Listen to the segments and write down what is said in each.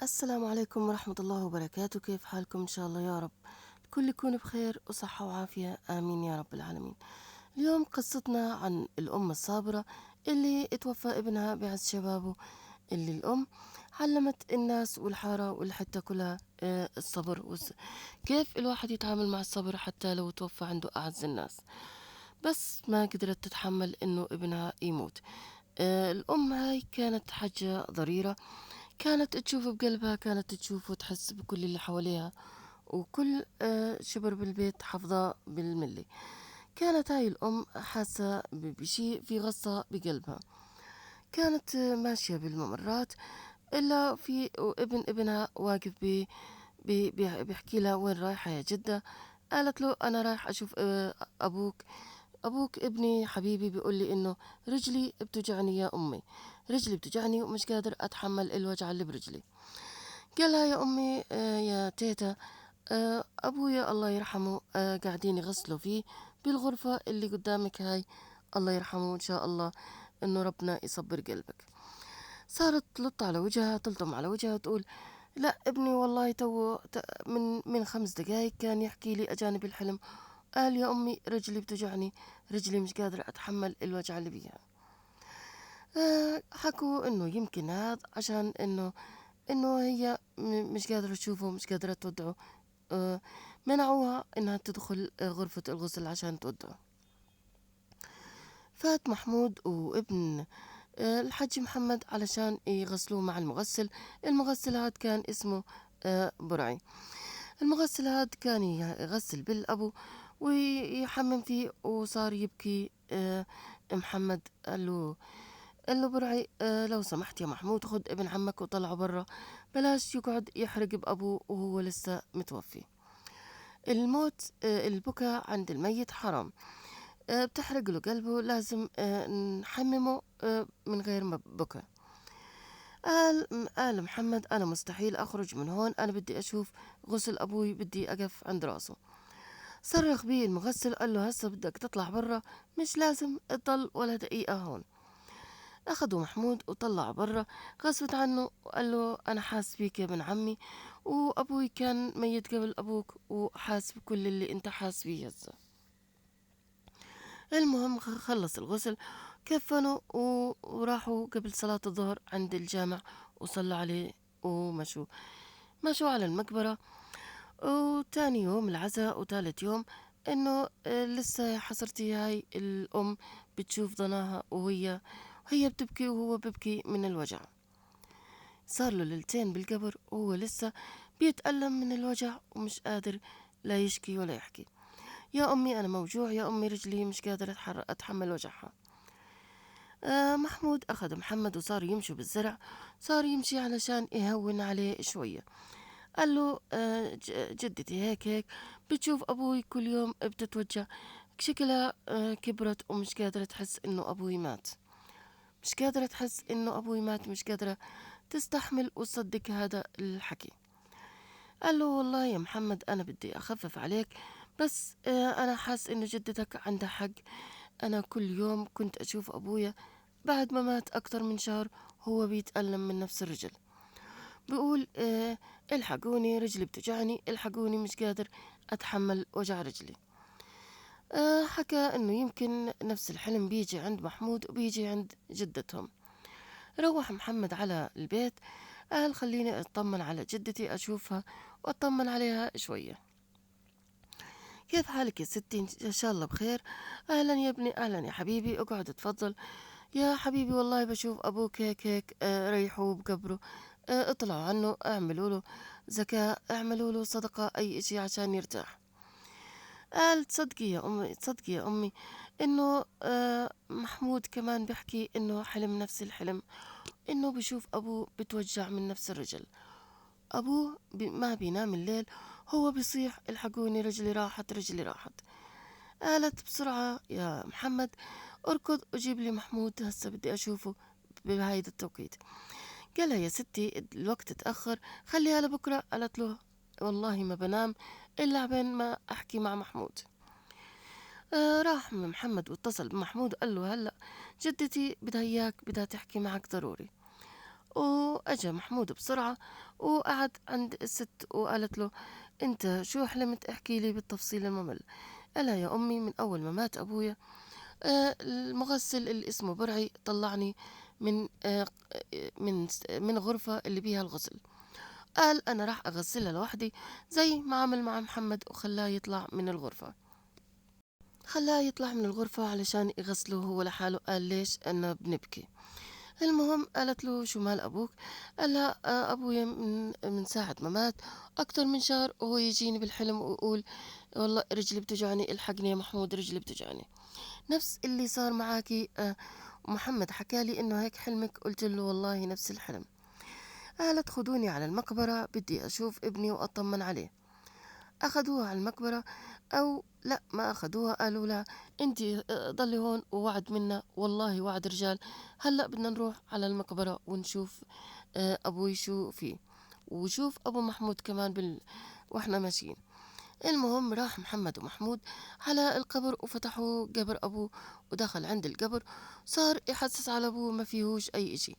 السلام عليكم ورحمة الله وبركاته. كيف حالكم؟ إن شاء الله يا رب الكل يكون بخير وصحة وعافية، آمين يا رب العالمين. اليوم قصتنا عن الأم الصابرة اللي اتوفى ابنها بعز شبابه، اللي الأم علمت الناس والحارة والحتة كلها الصبر، كيف الواحد يتعامل مع الصبر حتى لو توفى عنده أعز الناس، بس ما قدرت تتحمل إنه ابنها يموت. الأم هاي كانت حاجة ضريرة، كانت تشوف بقلبها، كانت تشوف وتحس بكل اللي حواليها، وكل شبر بالبيت حافظة بالملي. كانت هاي الأم حاسة بشيء في غصة بقلبها. كانت ماشية بالممرات إلا في ابن ابنها واقف بي بي بيحكي لها وين رايحة يا جدة. قالت له أنا رايح أشوف أبوك، أبوك ابني حبيبي بيقول لي إنه رجلي بتوجعني يا أمي، رجلي بتوجعني ومش قادر أتحمل الوجع اللي برجلي. قالها يا أمي يا تيتا، أبويا الله يرحمه قاعدين يغسلوا فيه بالغرفة اللي قدامك هاي، الله يرحمه إن شاء الله إنه ربنا يصبر قلبك. صارت تلط على وجهها، تلطم على وجهها، تقول لا ابني والله تو من 5 دقايق كان يحكي لي أجانب الحلم، قال يا أمي رجلي بتوجعني، رجلي مش قادرة أتحمل الوجع اللي بيها. حكوا إنه يمكن هذا عشان إنه هي مش قادرة تشوفه، مش قادرة تودعه. منعوها إنها تدخل غرفة الغسل عشان تودعه. فات محمود وابن الحاج محمد علشان يغسلوه مع المغسل. المغسل هاد كان اسمه برعي. المغسل هاد كان يغسل بالأبو ويحمم فيه، وصار يبكي. محمد قال له برعي لو سمحت يا محمود خد ابن عمك وطلعه برا، بلاش يقعد يحرق بأبوه وهو لسه متوفي. الموت البكاء عند الميت حرام، بتحرق له قلبه، لازم نحممه من غير ما بكى. قال محمد أنا مستحيل أخرج من هون، أنا بدي أشوف غسل أبوي، بدي أقف عند رأسه. صرخ بيه المغسل قال له هسه بدك تطلع برا، مش لازم تضل ولا دقيقة هون. أخذوا محمود وطلعوا برا غصبت عنه، وقال له أنا حاس بيك يا ابن عمي، وأبوي كان ميت قبل أبوك، وحاس بكل اللي أنت حاس بيه هسه. المهم خلص الغسل، كفنوا وراحوا قبل صلاة الظهر عند الجامع وصلوا عليه ومشوا، مشوا على المقبرة. وتاني يوم العزاء وثالث يوم إنه لسه حسرتي هاي الأم بتشوف ضناها وهي بتبكي وهو ببكي من الوجع. صار له ليلتين بالقبر وهو لسه بيتألم من الوجع ومش قادر لا يشكي ولا يحكي. يا أمي أنا موجوع، يا أمي رجلي مش قادرة أتحمل وجعها. محمود أخذ محمد وصار يمشي بالزرع، صار يمشي علشان يهون عليه شوية. قال له جدتي هيك هيك بتشوف أبوي كل يوم بتتوجع، شكلها كبرت ومش قادرة تحس إنه أبوي مات، مش قادرة تحس إنه أبوي مات، مش قادرة تستحمل وتصدق هذا الحكي. قال له والله يا محمد أنا بدي أخفف عليك، بس أنا حاس إنه جدتك عندها حق، أنا كل يوم كنت أشوف أبويا بعد ما مات أكتر من شهر هو بيتألم من نفس الرجل، بيقول الحقوني رجلي بتوجعني، الحقوني مش قادر أتحمل وجع رجلي. حكى إنه يمكن نفس الحلم بيجي عند محمود وبيجي عند جدتهم. روح محمد على البيت، قال خليني أطمن على جدتي، أشوفها وأطمن عليها شوية. كيف حالك يا ستي؟ إن شاء الله بخير. أهلا يا ابني، أهلا يا حبيبي، اقعد اتفضل يا حبيبي، والله بشوف أبوك هيك هيك، ريحوه بقبره، اطلعوا عنه، اعملوا له زكاة، اعملوا له صدقة، أي إشي عشان يرتاح. قال تصدقي يا أمي، تصدقي يا أمي إنه محمود كمان بيحكي إنه حلم نفس الحلم، إنه بشوف أبوه بتوجع من نفس الرجل، أبوه ما بينام الليل، هو بيصيح الحقوني رجلي راحت، رجلي راحت. قالت بسرعة يا محمد اركض وجيب لي محمود هسه بدي أشوفه بهيدا التوقيت. قالها يا ستي الوقت تأخر، خليها لبكرة. قالت له والله ما بنام إلا بين ما أحكي مع محمود. راح محمد واتصل بمحمود وقال له هلأ جدتي بدها إياك، بدها تحكي معك ضروري. وأجا محمود بسرعة وقعد عند الست وقالت له أنت شو حلمت؟ احكي لي بالتفصيل الممل. قالها يا أمي من أول ما مات أبويا المغسل اللي اسمه برعي طلعني من من من غرفة اللي بيها الغسل، قال أنا راح أغسلها لوحدي زي ما عمل مع محمد وخلاه يطلع من الغرفة، خلاه يطلع من الغرفة علشان يغسله هو لحاله. قال ليش؟ أنا بنبكي. المهم قالت له شو مال أبوك؟ قال لها أبويا من ساعة ما مات أكتر من شهر وهو يجيني بالحلم ويقول والله رجلي بتوجعني، الحقني يا محمود رجلي بتوجعني. نفس اللي صار معاكي محمد حكالي إنه هيك حلمك، قلت له والله نفس الحلم. قالت خدوني على المقبرة بدي أشوف ابني وأطمن عليه. أخذوها على المقبرة أو لا ما أخذوها، قالوا لها أنت ضلي هون ووعد منا والله وعد رجال، هلأ بدنا نروح على المقبرة ونشوف أبوي شو فيه وشوف أبو محمود كمان وإحنا ماشيين. المهم راح محمد ومحمود على القبر وفتحوا قبر أبوه ودخل عند القبر، صار يحسس على أبوه ما فيهوش أي إشي.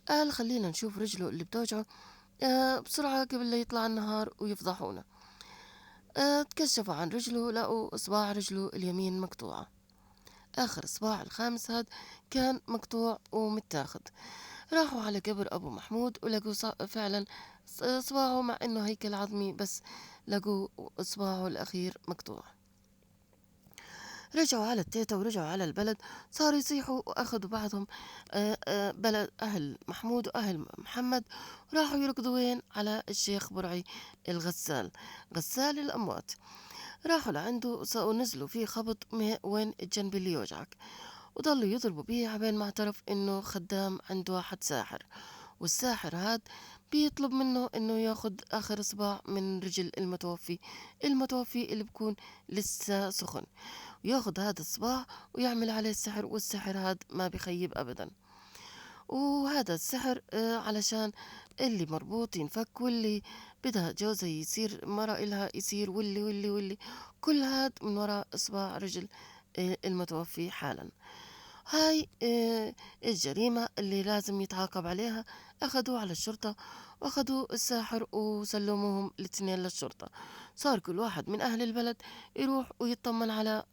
قال خلينا نشوف رجله اللي بتوجعه بسرعة قبل لا يطلع النهار ويفضحونا. تكشفوا عن رجله لقوا إصبع رجله اليمين مقطوعة، آخر إصبع الخامس هاد كان مقطوع ومتاخد. راحوا على قبر أبو محمود ولقوا فعلا إصبعه، مع إنه هيكل عظمي بس لقوا إصبعه الأخير مقطوع. رجعوا على التيتا ورجعوا على البلد، صاروا يصيحوا وأخذوا بعضهم بلد أهل محمود وأهل محمد، راحوا يركضوا وين؟ على الشيخ برعي الغسال، غسال الأموات. راحوا لعنده ونزلوا فيه خبط وين الجنب اللي يوجعك، وضلوا يضربوا بيه عبين ما اعترف إنه خدام عند واحد ساحر، والساحر هاد بيطلب منه إنه ياخد آخر إصبع من رجل المتوفي، المتوفي اللي بكون لسه سخن، وياخد هذا الصباع ويعمل عليه السحر، والسحر هاد ما بيخيب أبدا. وهذا السحر علشان اللي مربوط ينفك، واللي بدها جوزها يصير مرة إلها يصير، واللي واللي واللي كل هاد من وراء إصبع رجل المتوفي حالا. هاي الجريمة اللي لازم يتعاقب عليها. أخذوه على الشرطة وأخذوا الساحر وسلموهم الاثنين للشرطة. صار كل واحد من أهل البلد يروح ويطمن على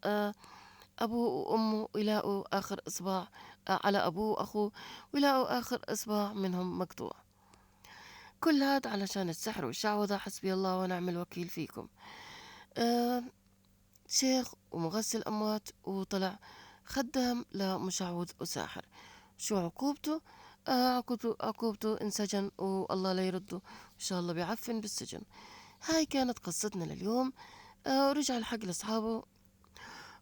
أبوه وأمه، ويلاقوا آخر إصبع على أبوه وأخوه، ويلاقوا آخر إصبع منهم مقطوع. كل هذا علشان السحر والشعوذة، حسبي الله ونعم الوكيل فيكم. شيخ ومغسل أموات وطلع خدام لمشعوذ وساحر. شو عقوبته؟ عقوبته انسجن والله لا يرده، إن شاء الله بيعفن بالسجن. هاي كانت قصتنا لليوم. رجع الحق لأصحابه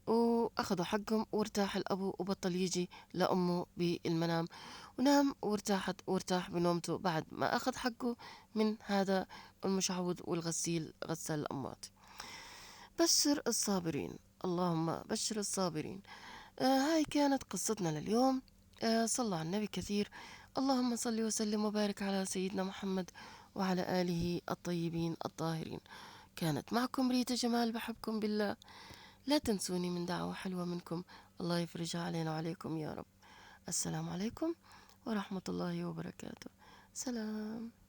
وأخذوا حقهم، وارتاح الأبو وبطل يجي لأمه بالمنام، ونام وارتاح بنومته بعد ما أخذ حقه من هذا المشعوذ والغسيل غسال الأموات. بشر الصابرين، اللهم بشر الصابرين. هاي كانت قصتنا لليوم. صلى على النبي كثير. اللهم صل وسلم وبارك على سيدنا محمد وعلى آله الطيبين الطاهرين. كانت معكم ريتا جمال، بحبكم بالله. لا تنسوني من دعوة حلوة منكم، الله يفرجها علينا وعليكم يا رب. السلام عليكم ورحمة الله وبركاته. سلام.